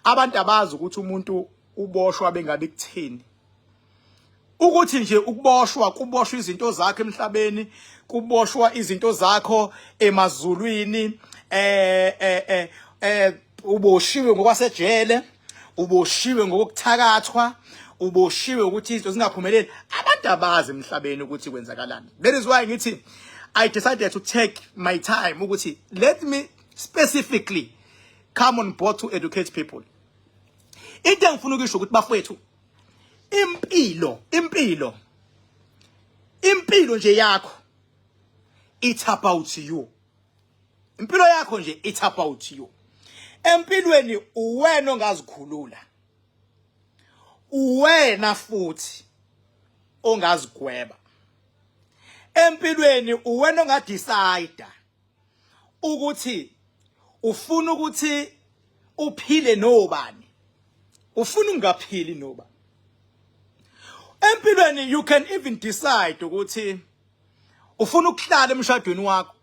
Abantu abazi ukuthi umuntu uboshwa bengabe kuthini. Ukuthi nje ukuboshwa, kuboshwa izinto zakho emhlabeni, kuboshwa izinto zakho emazulwini, uboshiwe ngokwasejele, uboshiwe ngokuthakathwa, uboshiwe ukuthi izinto zingaphumeleli. Abantu abazi emhlabeni ukuthi kwenzakalani. That is why ngithi I decided to take my time ukuthi let me specifically come on board to educate people. Into engifuna ukusho ukuthi bafowethu, impilo, impilo, impilo nje yakho, it's about you. Impilo yakho nje, it's about you. Empilweni uwena ongazikhulula, uwena futhi ongazigweba. Empilweni uwena ongadecide ukuthi ufuna ukuthi uphile nobani, ufuna ungaphili nobani. Empilweni you can even decide ukuthi ufuna ukuhlala emshadweni wakho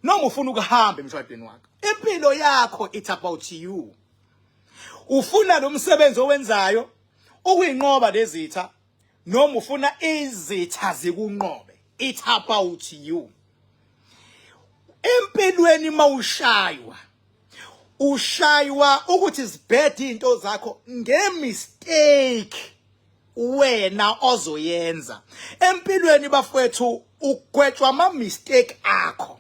noma ufuna ukuhamba emshadweni wakho. Impilo yakho, it's about you. Ufuna lo msebenzi owenzayo ukuyinqoba lezitha noma ufuna izitha zikunqobe, it's about you. Empilweni mawushaywa, ushaywa ukuthi zibhede into zakho ngemistake wena ozoyenza. Empilweni bafowethu, ugwetshwa ama mistake akho.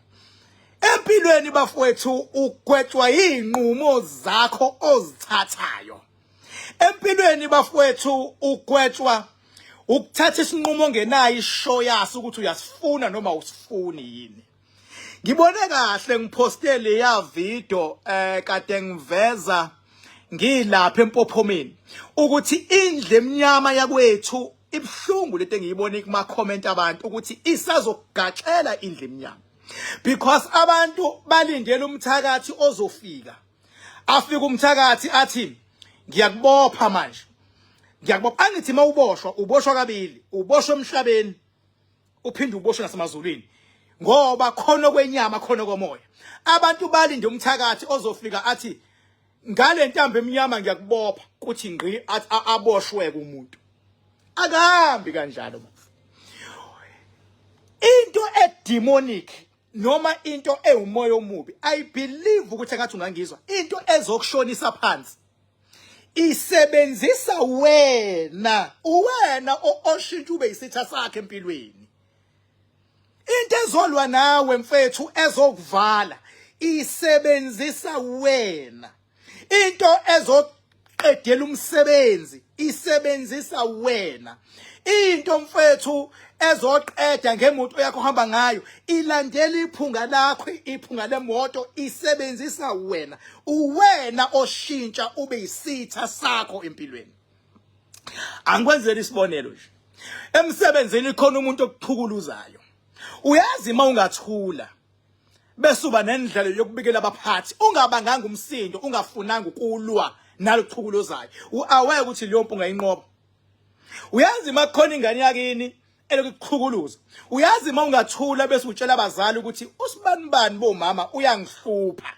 Empilweni bafowethu, ugwetshwa izinqumo zakho ozithathayo. Empilweni bafowethu, ugwetshwa ukuthatha isinqumo ongenayo isho yaso ukuthi uyasifuna noma usifuni yini. Ngibone kahle ngiphoste leya video kade ngiveza ngilapha empophomeni ukuthi indle emnyama yakwethu ibhlungu. Lento engiyibona kuma comment abantu ukuthi isazokugaxela indle emnyama, because abantu balindele umthakathi ozofika, afika umthakathi athi, "Ngiyakubopha manje, ngiyakubopha." Angithi mawuboshwa, uboshwa kabili: uboshwa emhlabeni, uphinde uboshwe nasemazulwini, ngoba khona kwenyama, khona komoya. Abantu balinde umthakathi ozofika athi, "Ngale ntambo emnyama ngiyakubopha," kuthi ngqi, aboshwe umuntu. Akahambi kanjalo bafo. Into edemonic noma into ewumoya omubi, I believe ukuthi engathi ungangizwa, into ezokushonisa phansi isebenzisa wena. Uwena oshintsha ube isitha sakhe empilweni. Into ezolwa nawe mfethu, ezokuvala, isebenzisa wena. Into ezoqedela umsebenzi isebenzisa wena. Into mfethu ezoqeda ngemoto yakho ohamba ngayo ilandela iphunga lakho, iphunga lemoto, isebenzisa wena. Uwena oshintsha ube isitha sakho empilweni. Angikwenzela isibonelo nje: emsebenzini khona umuntu okuchukuluzayo. Uyazi uma ungathula bese uba nendlela yokubikela abaphathi, ungabanganga umsindo, ungafunanga ukulwa nalochukuluzayo, uaware ukuthi leyo mpu ungayinqoba. Uyazi uma kukhona ingane yakini elokhu ikuchukuluza, uyazi uma ungathula bese utshela abazali ukuthi usibanibani bomama uyangihlupha,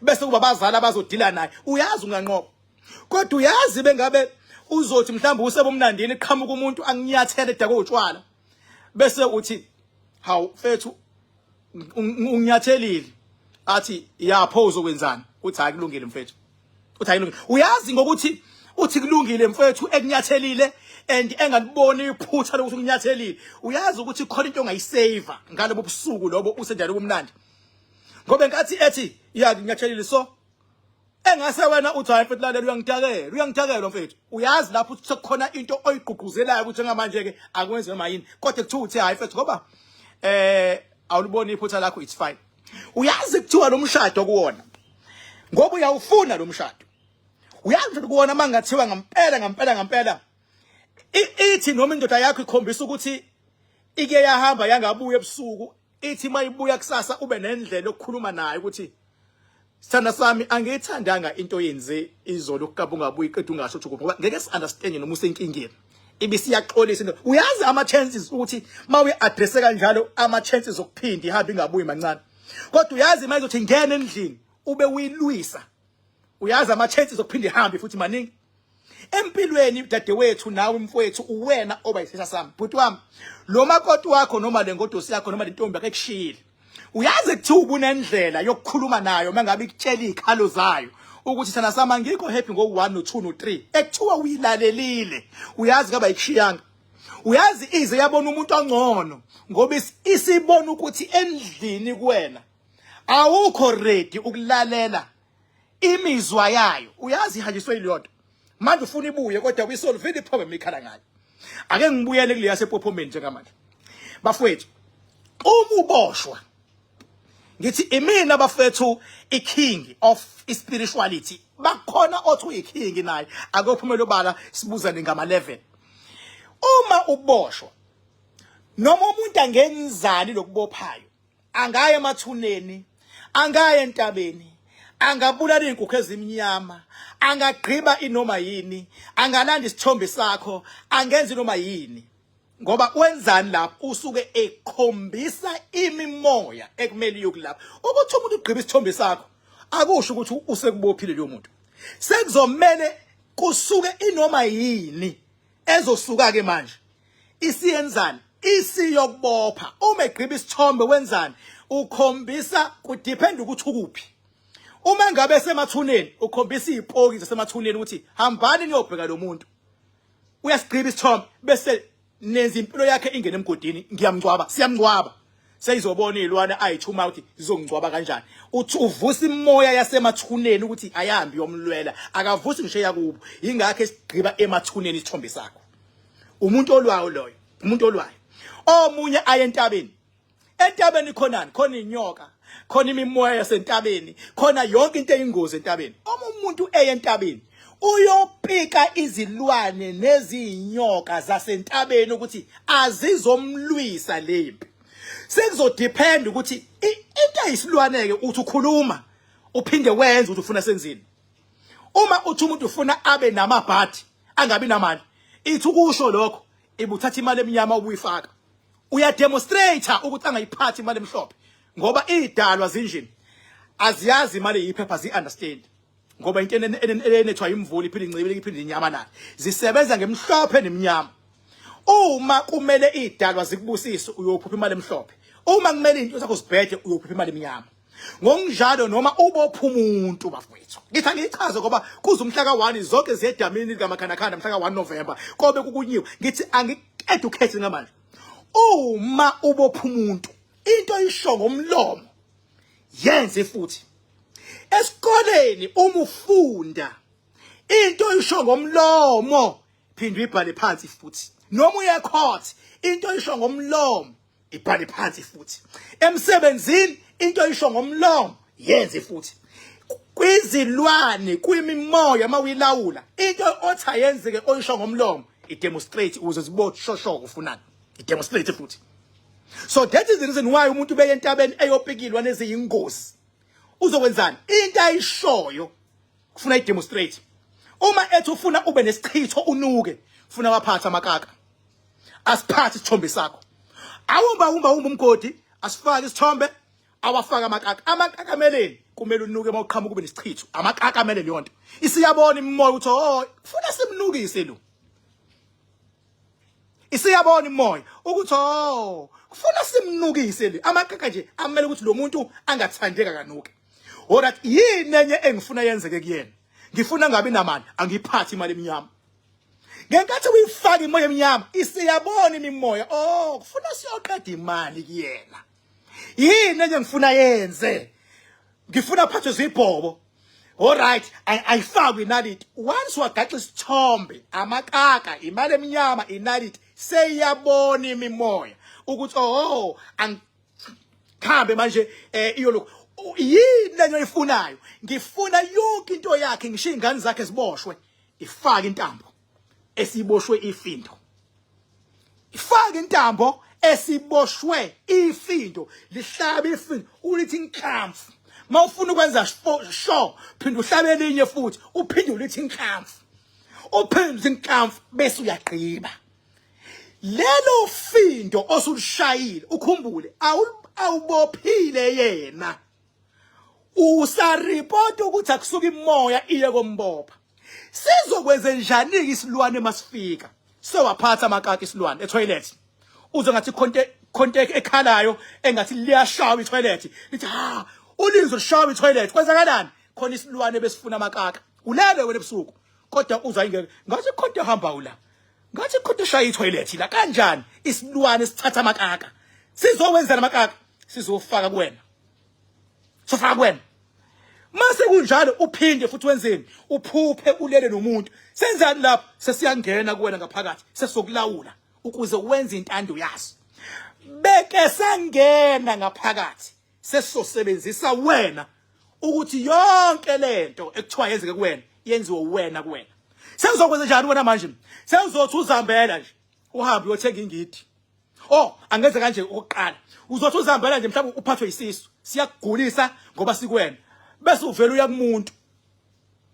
bese kuba abazali abazodila naye, uyazi unganqoba. Kodwa uyazi bengabe uzothi mhlawumbe usebomnandini, qhamuka umuntu anginyathele edakwe utshwala, bese uthi, "Hawu mfethu, unginyathelile." Athi, "Yapho uzokwenzani?" Uthi, "Hayi, kulungile mfethu." Uthi, "Hayi, kulungile." Uyazi ngokuthi uthi kulungile mfethu ekunyathelile and engaliboni iphutha lokuthi ukunyathelile, uyazi ukuthi khona into ongayisave ngalobo busuku lobo usenjalo kumnandi, ngoba enkathi ethi, "Ya, nginyathelile," so engase wena uthi, "Hayi mfethu, lalela, uyangidakela, uyangidakela mfethu." Uyazi lapho ukuthi sekukhona into oyigqugquzelayo ukuthi njengamanje ke akwenze noma yini, kodwa kuthiwa uthi, "Hayi mfethu, ngoba awuliboni iphutha lakho, it's fine." Uyazi kuthiwa lo mshado kuwona, ngoba uyawufuna lo mshado, uyazi ukuthi kuwona mangathiwa ngempela ngempela ngempela ithi noma indoda yakho ikhombisa ukuthi ike yahamba yangabuya ebusuku, ithi mayibuya kusasa ube nendlela yokukhuluma naye ukuthi, "Sithanda sami, angiyithandanga into yenze izolo ukukaba ungabuyi, qeda ungasho ukuthi ngoba ngeke si understand noma usenkingeni." Ibisiyaxolisa into. Uyazi ama chances ukuthi mawuyi address kanjalo, ama chances okuphinda ihambe ingabuyi mancane. Kodwa uyazi mayizothi ingena endlini ube uyilwisa. Uyazi ama chances okuphinde ihambe futhi maningi. Empilweni dadewethu nawe mfowethu uwena oba isitha sami. Bhuti wami, lo makoti wakho noma le ngodosi yakho noma le ntombi akekushiyile. Uyazi kuthiwa ubunendlela yokukhuluma nayo mangabe ikutshela izikhalo zayo ukuthi thana sama ngikho happy ngo 1 no 2 no 3 ekuthiwa uyilalelile uyazi ngaba ikushiyanga uyazi ize yabona umuntu ongcono ngoba isibona ukuthi endlini kuwena awukho ready ukulalela imizwa yayo uyazi ihanjiswe iliyonto manje ufuna ibuye kodwa uyisolvile iproblem ikhala ngayo. Ake ngibuyele kuleya sepophomeni njengamanje bafowethu. Uma uboshwa ngithi imina bafethu iking of spirituality, bakhona othi uyiking naye akophumela obala sibuzane ngama level. Uma uboshwa noma umuntu angenzani lokubophayo, angaya emathuneni, angaya entabeni, angabulala izinkukhu ezimnyama, angagqiba inoma yini, angalanda isithombe sakho, angenza inoma yini. Ngoba wenzani lapho? Usuke ekhombisa imimoya ekumele iyokulapha. Ukuthi umuntu ugqiba isithombe sakho akusho ukuthi usekubophile leyo muntu. Sekuzomele kusuke inoma yini ezosuka ke manje isiyenzani, isiyokubopha. Uma egqiba isithombe wenzani? Ukhombisa, kudepend ukuthi ukuphi. Uma ngabe semathuneni ukhombisa izipoki zasemathuneni ukuthi hambani niyobheka lo muntu. Uyasigqiba isithombe bese nenza impilo yakhe ingene emgodini. Ngiyamngcwaba, siyamngcwaba, seyizobona izilwane ayithuma ukuthi zizongcwaba kanjani. Uthi uvusa imoya yasemathuneni ukuthi ayambi yomlwela, akavusi ngisho yakubo. Ingakho esigqiba emathuneni isithombe sakho. Umuntu olwayo loyo, umuntu olwayo. Omunye aye entabeni. Entabeni khonani? Khona inyoka, khona imimoya yasentabeni, khona yonke into eyingozi entabeni. Uma umuntu eye entabeni uyopika izilwane nezinyoka zasentabeni ukuthi azizomlwisa lempi. Sekuzodepend ukuthi into eyisilwane ke uthi ukhuluma uphinde wenze ukuthi ufuna senzini. Uma uthi umuntu ufuna abe namabhadi angabi namali, ithi ukusho lokho ibuthatha imali emnyama ubuyifaka. Uyademonstrate ukuthi angayiphathi imali emhlophe ngoba idalwa zinjini aziyazi imali yiphepha, zi understand ngoba into enethwa imvula iphinde incibile iphinde inyamalala, zisebenza ngemhlophe nemnyama. Uma kumele idalwa zikubusise uyophupha imali emhlophe, uma kumele into zakho zibhede uyophupha imali emnyama. Ngokunjalo noma ubopha umuntu bafowethu, ngithi angiyichaze ngoba kuze umhla ka-1 zonke ziyedamini likaMakhanakhana mhla ka-1 November kobe kukunyiwe. Ngithi angi-educate ngamanje. Uma ubopha umuntu into isho ngomlomo yenze futhi. Esikoleni uma ufunda into isho ngomlomo phinde uyibhale phansi futhi. Noma uye court into isho ngomlomo ibhale phansi futhi. Emsebenzini into isho ngomlomo yenze futhi. Kwizilwane, kwimimoya mawuyilawula into othi ayenzeke oyisho ngomlomo i-demonstrate ukuze ziboshosho ufunani, i-demonstrate futhi. So that is the reason why umuntu beye entabeni eyopikilwa neziyingozi uzokwenzani? Into ayishoyo kufuna i-demonstrate. Uma ethi ufuna ube nesichitho unuke, ufuna waphatha amakaka, asiphathe isithombe sakho, awumba umba umba umgodi, asifake isithombe, awafaka amakaka. Amakaka ameleni? Kumele unuke uma uqhamuka ube nesichitho. Amakaka amele leyo nto. Isiyabona imimoya ukuthi oh kufuna simnukise lo. Isiyabona imoya ukuthi oh kufuna simnukise le. Amakaka nje amele ukuthi lo muntu angathandeka kanuke. Alright, yini enye engifuna yenzeke kuyena? Ngifuna ngabi namali, angiphathi imali emnyama. Ngenkathi uyifaka imoya emnyama, isiyabona imimoya. Oh, kufuna siyoqeda imali kuyena. Yini enye ngifuna yenze? Ngifuna aphathwe zibhobo. Alright, ayifakwe inaliti. Once wagaxa isithombe, amakaka, imali emnyama, inaliti, seyiyabona imimoya ukuthi oh angikhambe manje iyolokhu. Yini enye oyifunayo? Ngifuna yonke into yakhe, ngishiye ingane zakhe ziboshwe. Ifake intambo esiboshwe ifindo. Ifake intambo esiboshwe ifindo, lihlabe ifindo ulithi inhlamvu. Mawufuna ukwenza sure phinda uhlabe elinye futhi uphinde ulithi inhlamvu, uphinde inhlamvu bese uyagqiba lelo findo osulishayile. Ukhumbule awubophile yena. Usaripota ukuthi akusuka imoya iye kombopha. Sizokwenze njani isilwane masifika? Sewaphatha amakaka isilwane etoilet. Uze ngathi khonte khonte ekhalayo engathi liyashawa itoilet. Lithi ha, ulizwe lishawa itoilet. Kwenzakalani? Khona isilwane besifuna amakaka. Ulele wena ebusuku. Kodwa uzwa ingeke ngathi khonto ehamba ula. Ngathi khonto eshaya itoilet la kanjani? Isilwane sithatha amakaka. Sizowenzana amakaka? Sizofaka kuwena. Sofaka kuwena. Mase kunjalo uphinde futhi wenzeni? Uphuphe ulele nomuntu. Senzani lapho? Sesiyangena kuwena ngaphakathi, sesizokulawula ukuze wenze intando yaso. Beke sangena ngaphakathi, sesizosebenzisa wena ukuthi yonke lento ekuthiwa yenzeke kuwena yenziwe wena kuwena. Sengizokwenza njani wena manje? Sengizothi uzambela nje, uhambe uyothenga ingidi. Oh, angenze kanje okokuqala. Uzothi uzihambela nje mhlawumbe uphathwe isisu. Siyakugulisa ngoba sikwena. Bese uvela uya kumuntu.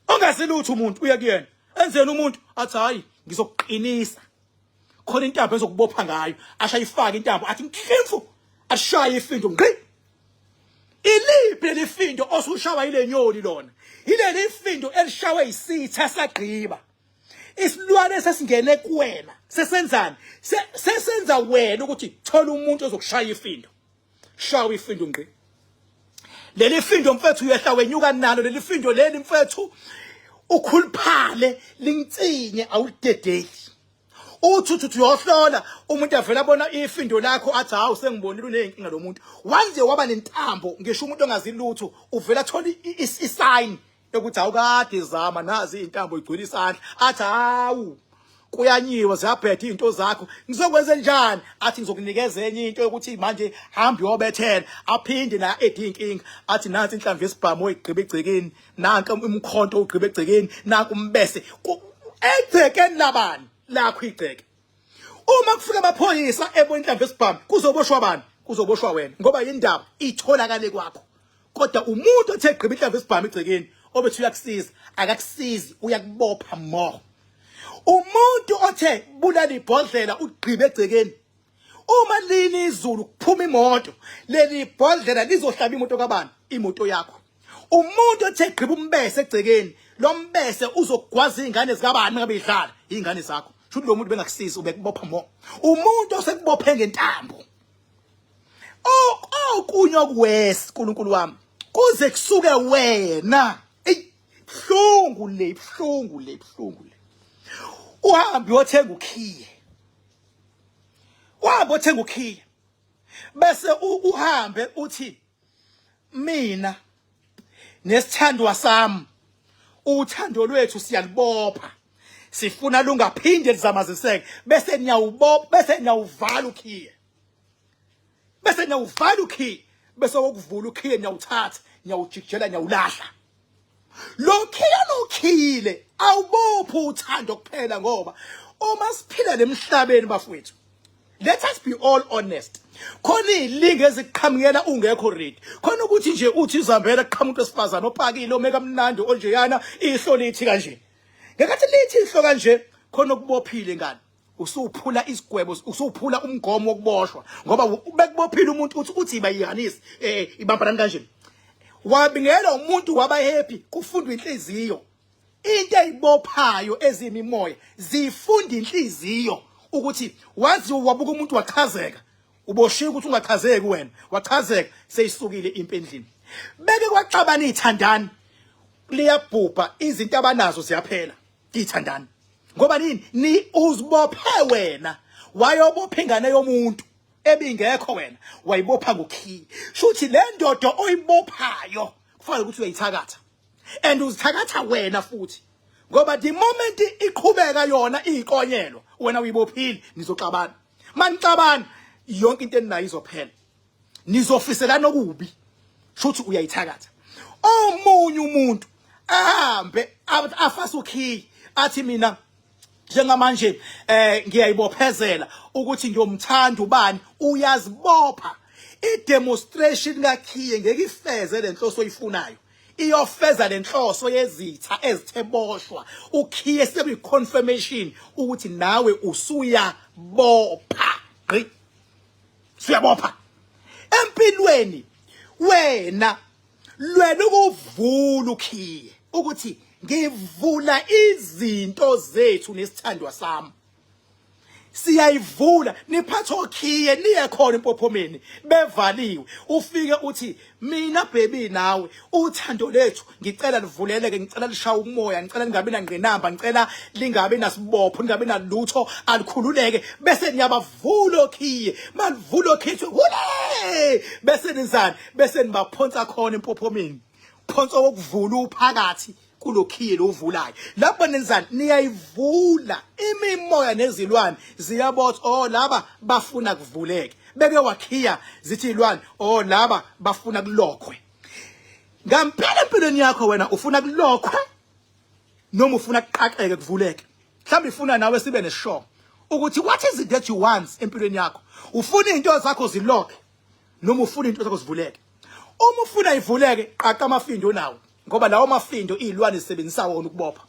Ongasilutho umuntu uya kuyena. Enzeni umuntu athi hayi ngizokuqinisa. Khona intambo ezokubopha ngayo. Asha ifake intambo athi nkimfu. Ashaye ifindo ngqi. Iliphi leli findo osushawa ile nyoni lona? Yileli findo elishawe isitha sagqiba. Isilwane sesingene kuwena sesenzani? Sesenza wena ukuthi thola umuntu ozokushaya ifindo. Shawa ifindo ngqi. Leli findo mfethu uyehla wenyuka nalo leli findo leli mfethu ukhuluphale lingitsinye awulidedeli. Uthi uthi uyohlola umuntu avela bona ifindo lakho athi hawu sengibonile uneyinkinga lo muntu. Once waba nentambo ngisho umuntu ongazi lutho uvela thola isign yokuthi awukade zama nazi izintambo igcwele isandla athi hawu kuyanyiwa ziyabheda izinto zakho ngizokwenza njani athi ngizokunikeza enye into yokuthi manje hamba uyobethela aphinde na edi inkinga athi nansi inhlamvu yesibhamu oyigqiba egcekeni nanka umkhonto ogqiba egcekeni nanka umbese egcekeni labani lakho igceke uma kufika amaphoyisa ebona inhlamvu yesibhamu kuzoboshwa bani kuzoboshwa wena ngoba indaba itholakale kwakho kodwa umuntu othe gqiba inhlamvu esibhamu egcekeni obethi uyakusiza akakusizi uyakubopha more umuntu othe bulala ibhodlela ugqibe egcekeni uma lini izulu kuphuma imoto leli bhodlela lizohlaba imoto kabani imoto yakho umuntu othe gqiba umbese egcekeni lo mbese uzogwaza izingane zikabani ngabe idlala izingane zakho shuthi lo muntu bengakusiza ubekubopha more umuntu osekubophe ngentambo Okunye okuwesi uNkulunkulu wami kuze kusuke wena. Ey buhlungu le buhlungu le buhlungu le. Uhambe uyothenga ukhiye. Uhambe uthenga ukhiye. Bese uhambe uthi mina nesithandwa sami uthando lwethu siyalibopha sifuna lungaphinde lizamaziseke bese niyawubopha bese niyawuvala ukhiye bese niyawuvala ukhiye bese wokuvula ukhiye niyawuthatha niyawujikijela niyawulahla lo khiye lokhile awubophi uthando kuphela ngoba uma siphila lemhlabeni bafowethu let us be all honest khona izilinga eziqhamukela ungekho ready khona ukuthi nje uthi izambela qhamuka esifazana opakile omeka mnandi onjeyana ihlo lithi kanje ngekathi lithi ihlo kanje khona okubophile ngani usuphula isigwebo usuphula umgomo wokuboshwa ngoba bekubophile umuntu uthi uthi ibayihanisi eh ibambana kanje wabingela umuntu waba happy kufundwa inhliziyo into eyibophayo ezimimoya zifunda inhliziyo ukuthi wazi wabuka umuntu wachazeka uboshiwe ukuthi ungachazeki wena wachazeka seyisukile impi endlini beke kwaxabana ithandani liyabhubha izinto abanazo ziyaphela ithandani ngoba nini ni uzibophe wena wayobopha ingane yomuntu ebingekho wena wayibopha ngokhiye shuthi le ndoda oyibophayo kufanele ukuthi uyayithakatha and uzithakatha wena futhi ngoba the moment iqhubeka yona iyikonyelwa wena uyibophile nizoxabana manixabana yonke into eninayo izophela nizofiselana okubi shuthi uyayithakatha omunye umuntu ahambe afase ukhiyi athi mina njengamanje eh ngiyayibophezela ukuthi ngiyomthanda ubani uyazibopha i-demonstration kakhiye ngeke ifeze lenhloso oyifunayo iyofeza lenhloso yezitha ezitheboshwa ukhiye sekuyi confirmation ukuthi nawe usuyabopha gqi suyabopha empilweni wena. Lwena ukuvula ukhiye ukuthi ngivula izinto zethu nesithandwa sami. Siyayivula, niphathe okhiye niye khona empophomeni bevaliwe. Ufike uthi mina baby nawe uthando lethu ngicela livuleleke, ngicela lishaye umoya, ngicela lingabi nangqinamba, ngicela lingabi nasibopho, lingabi nalutho, alikhululeke. Bese niyabavula okhiye, malivula okhiye hule, bese nizani, bese nibaphonsa khona empophomeni. Phonsa wokuvula uphakathi kulokhiye lovulayo. Lapho nenzani, niyayivula imimoya nezilwane ziyabotha. Oh, laba bafuna kuvuleke, beke wakhiya zithi ilwane, oh laba bafuna kulokhwe. Ngampela empilweni yakho wena ufuna kulokhwe noma ufuna kuqaqeke kuvuleke? Mhlawumbe ifuna nawe sibe neshow ukuthi what is it that you want empilweni yakho. Ufuna izinto zakho zilokhe noma ufuna izinto zakho zivuleke? Uma ufuna ivuleke, qaqa amafindo nawo, ngoba lawo mafindo izilwane zisebenzisa wona ukubopha.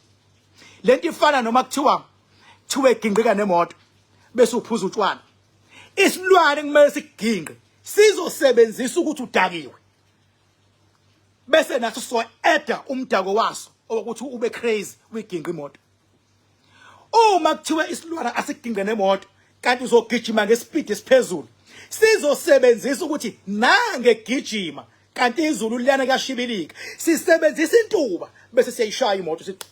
Lento ifana noma kuthiwa gingqika nemoto bese uphuza utshwala. Isilwane kumele sikuginqe, sizosebenzisa ukuthi udakiwe, bese naso so eda umdako waso owokuthi ube crazy uyiginqe imoto. Uma kuthiwa isilwane asiginqe nemoto kanti uzogijima ngespeed esiphezulu, sizosebenzisa ukuthi nange gijima kanti izulu liyana kuyashibilika, sisebenzisa intuba bese siyayishaya imoto. Sithi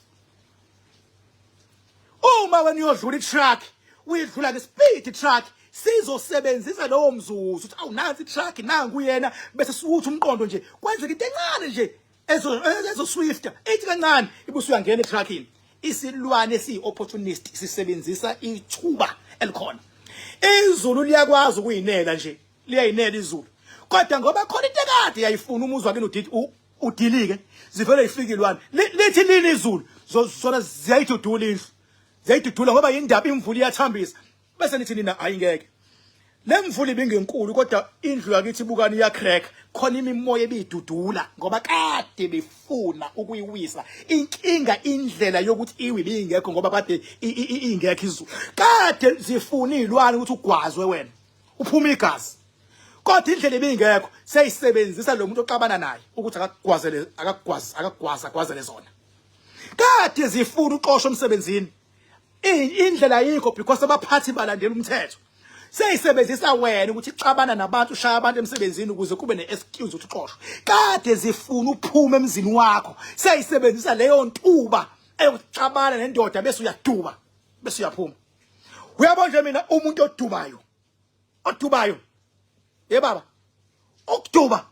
uma wena uyodlula itruck, uyidlula ngespeed truck, sizosebenzisa lowo mzuzu ukuthi awu nansi itruck, nangu yena, bese siwuthi umqondo nje kwenzeka into encane nje ezo swifter ithi kancane ibusu uyangena etruckini. Isilwane esiyi-opportunist sisebenzisa ithuba elikhona. Izulu liyakwazi ukuyinela nje, liyayinela izulu, kodwa ngoba khona into ekade yayifuna umuzwa kini udidi udilike, zivele ifike ilwane lithi lini izulu, zona ziyayidudula indlu, ziyayidudula ngoba indaba imvula iyathambisa. Bese nithi nina hayi ngeke le mvula ibingenkulu, kodwa indlu yakithi bukani iyacrack, khona imimoya ebidudula ngoba kade befuna ukuyiwisa. Inkinga indlela yokuthi iwi ibingekho ngoba kade ingekho izulu, kade zifuna izilwane ukuthi ugwazwe wena uphuma igazi, kodwa indlela ibingekho. Seyisebenzisa lo muntu oxabana naye ukuthi akakugwazele, akakugwazi, akagwaza agwazele zona. Kade zifuna uxoshwa emsebenzini, indlela ayikho because abaphathi balandela umthetho. Seyisebenzisa wena ukuthi ixabana nabantu, ushaya abantu emsebenzini ukuze kube ne-excuse ukuthi uxoshwe. Kade zifuna uphume emzini wakho, seyisebenzisa leyo ntuba eyokuxabana nendoda bese uyaduba bese uyaphuma. Uyabona nje mina umuntu odubayo, odubayo ye baba, ukuduba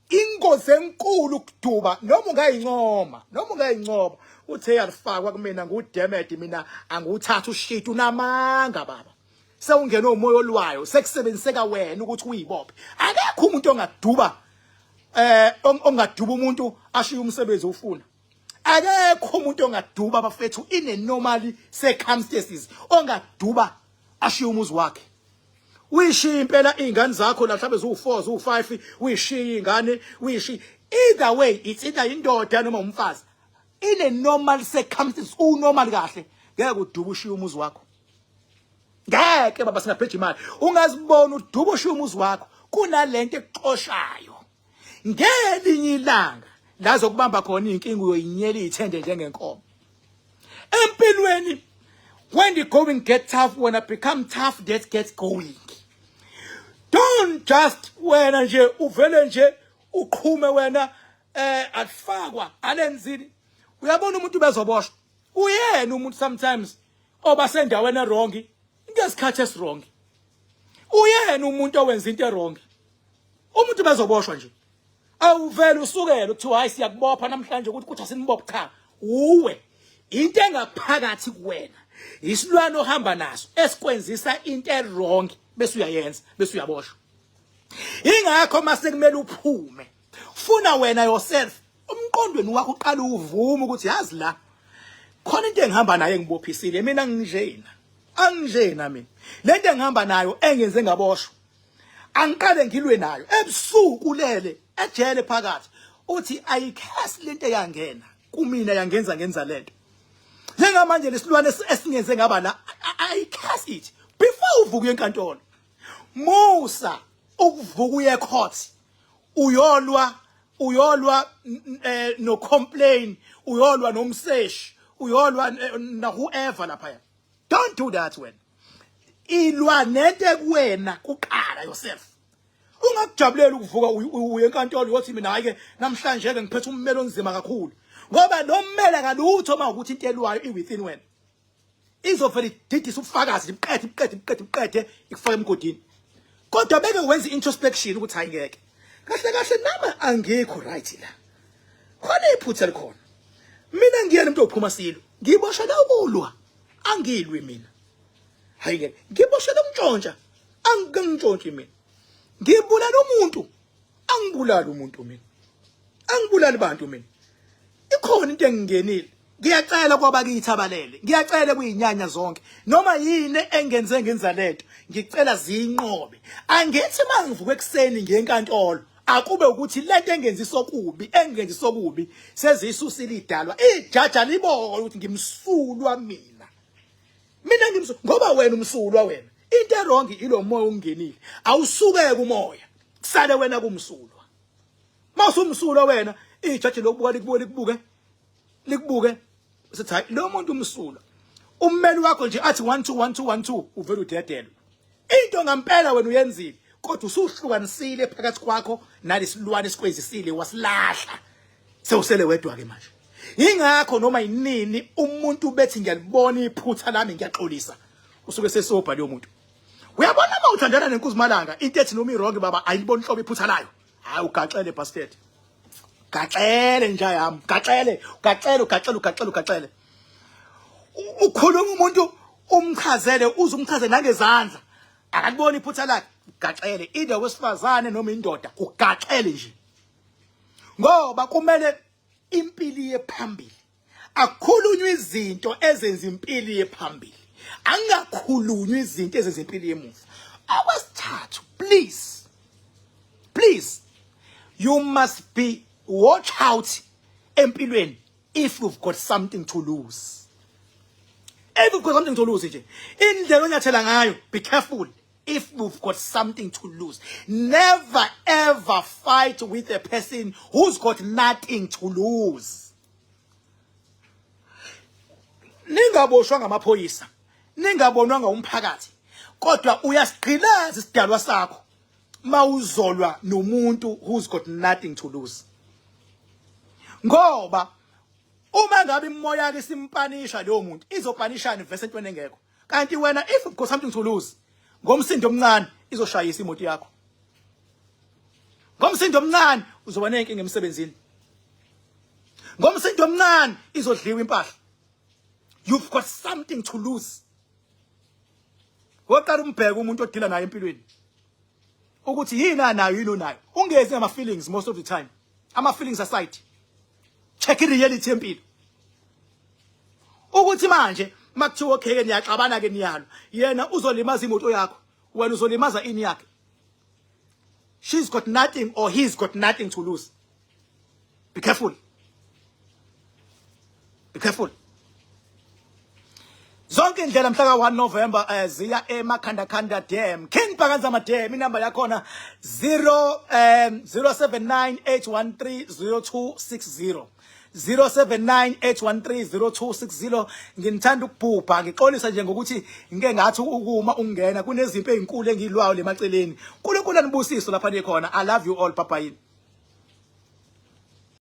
ingozi enkulu ukuduba. Noma ungayincoma, noma ungayincoma uthe yalifakwa kumina nguDemed, mina angiwuthatha ushit, unamanga baba. Sewungena umoya olwayo, sekusebenziseka wena ukuthi uyibophe. Akekho umuntu ongaduba, ongaduba umuntu ashiye umsebenzi ufuna. Akekho umuntu ongaduba bafethu in a normal circumstances ongaduba ashiye umuzi wakhe. Uyishiya impela izingane zakho la, mhlawumbe ziwu4, ziwu5, uyishiya izingane, uyishiya. Either way, it's either indoda noma umfazi. In a normal circumstances, unormal kahle, ngeke uduba ushiye umuzi wakho. Ngeke baba, singabheja imali. Ungazibona uduba ushiye umuzi wakho, kunalento ekuxoshayo. Ngelinye ilanga la zokubamba khona inkinga uyoyinyela ithende njengenkomo. Empilweni, when the going get tough, when I become tough, that gets going. Don't just wena nje uvele nje uqhume wena, alifakwa alenzini. Uyabona umuntu bezoboshwa, uyena umuntu sometimes oba sendaweni wrong ngesikhathi esiwrong, uyena umuntu owenza into ewrong. Umuntu bezoboshwa nje, awuvele usukele kuthiwa hayi siyakubopha namhlanje ukuthi kuthi asinibophe. Cha, uwe into engaphakathi kuwena, isilwane ohamba naso esikwenzisa into ewrong bese uyayenza bese uyaboshwa. Ingakho mase kumele uphume, funa wena yourself umqondweni wakho uqala uvume ukuthi yazi la khona into engihamba nayo engibophisile mina, nginjena anginjena mina, lento engihamba nayo engenze ngaboshwa, angiqale ngilwe nayo. Ebusuku lele ejele phakathi uthi ayikhesi lento eyangena kumina yangenza ngenza lento njengamanje, lesilwane esingenze ngaba la, ayikhesi it before uvuka uye enkantolo. Musa ukuvuka uye court uyolwa. Uyolwa no complain, uyolwa nomseshi, uyolwa na whoever lapha. Don't do that wena. Ilwa nento ekuwena kuqala, yourself. Ungakujabulela ukuvuka uye enkantolo uyothi, "Mina hayi ke, namhlanje ke ngiphethe ummeli onzima kakhulu," ngoba lo mmeli akalutho uma ukuthi into elwayo i-within wena. Izovela ididise ubufakazi, iqede, iqede, iqede, iqede, ikufake emgodini. Kodwa beke wenza introspection ukuthi, "Hayi ngeke, kahle kahle nama angikho right la, khona iphutha likhona. Mina ngiyena umuntu ophuma silo, ngiboshela ukulwa, angilwi mina. Hayi ngeke, ngiboshela ukuntshontsha, angingitshontshi mina. Ngibulala umuntu, angibulali umuntu mina, angibulali bantu mina. Ikhona into engingenile. Ngiyacela kwabakithi abalele, ngiyacela kuyinyanya zonke, noma yini engenze ngenza lento, ngicela ziyinqobe. Angithi mangivuka ekuseni ngiye enkantolo, akube ukuthi lento engenzisa okubi, engenzisa okubi seziyisusile idalwa, ijaja libona ukuthi ngimsulwa mina. Mina ngimsulwa ngoba wena umsulwa wena. Into e-wrong ilo moya ungenile, awusukeke umoya, kusale wena kumsulwa. Mawusumsulwa wena, ijaji lokubuka, likubuke, likubuke, likubuke, sithi, "Hayi, lo muntu umsulwa." Ummeli wakho nje athi 1 2 1 2 1 2, uvela udedelwe. Into ngampela wena uyenzile, kodwa usuhlukanisile phakathi kwakho nalesilwane esikwenzisile, wasilahla, sewusele wedwa ke manje. Ingakho noma yinini umuntu bethi, "Ngiyalibona iphutha lami, ngiyaxolisa," usuke sesobha leyo muntu. Uyabona, uma uthandana nenkuzimalanga, into ethi noma i-wrong baba ayiliboni inhlobo iphutha layo, hayi, ugaxele bastard, gaxele nja yami, gaxele, gaxele, ugaxele, ugaxele, ugaxele. Ukhuluma umuntu, umchazele, uze umchazele nangezandla, akaliboni iphutha lakhe, ugaxele. Either wesifazane noma indoda, ugaxele nje, ngoba kumele impilo iye phambili. Akukhulunywa izinto ezenza impilo iye phambili, angakhulunywa izinto ezenza impilo yemuva. Okwesithathu, please, please, you must be watch out empilweni if you've got something to lose. If you've got something to lose nje, indlela onyathela ngayo, be careful if you've got something to lose. Never ever fight with a person who's got nothing to lose. Ningaboshwa ngamaphoyisa, ningabonwa ngumphakathi, kodwa uyasigqilaza isidalwa sakho mawuzolwa nomuntu who's got nothing to lose, ngoba uma ngabe imoya yakhe simpanisha leyo muntu, izopanishana vese entweni engekho. Kanti wena, if you've got something to lose, ngomsindo omncane izoshayisa imoto yakho, ngomsindo omncane uzoba nenkinga emsebenzini, ngomsindo omncane izodliwa impahla. You've got something to lose. Woqala umbheke umuntu odila naye empilweni ukuthi yini anayo, yini onayo. Ungezi ngama feelings most of the time. Ama feelings aside, check i-reality yempilo ukuthi manje makuthiwa okay ke, niyaxabana ke, niyalwa, yena uzolimaza imoto yakho, wena uzolimaza ini yakhe. She's got nothing or he's got nothing to lose. Be careful, be careful. Zonke indlela mhla ka-1 November ziya eMakhanda Khanda Dam, King Bhakanzama Dam. Inamba yakhona 0 0798130260, 0798130260. Nginithanda ukubhubha, ngixolisa nje ngokuthi ngike ngathi ukuma ungena kunezimpi ezinkulu engilwayo lemaceleni. uNkulunkulu anibusise lapha nikhona. I love you all. Bye bye.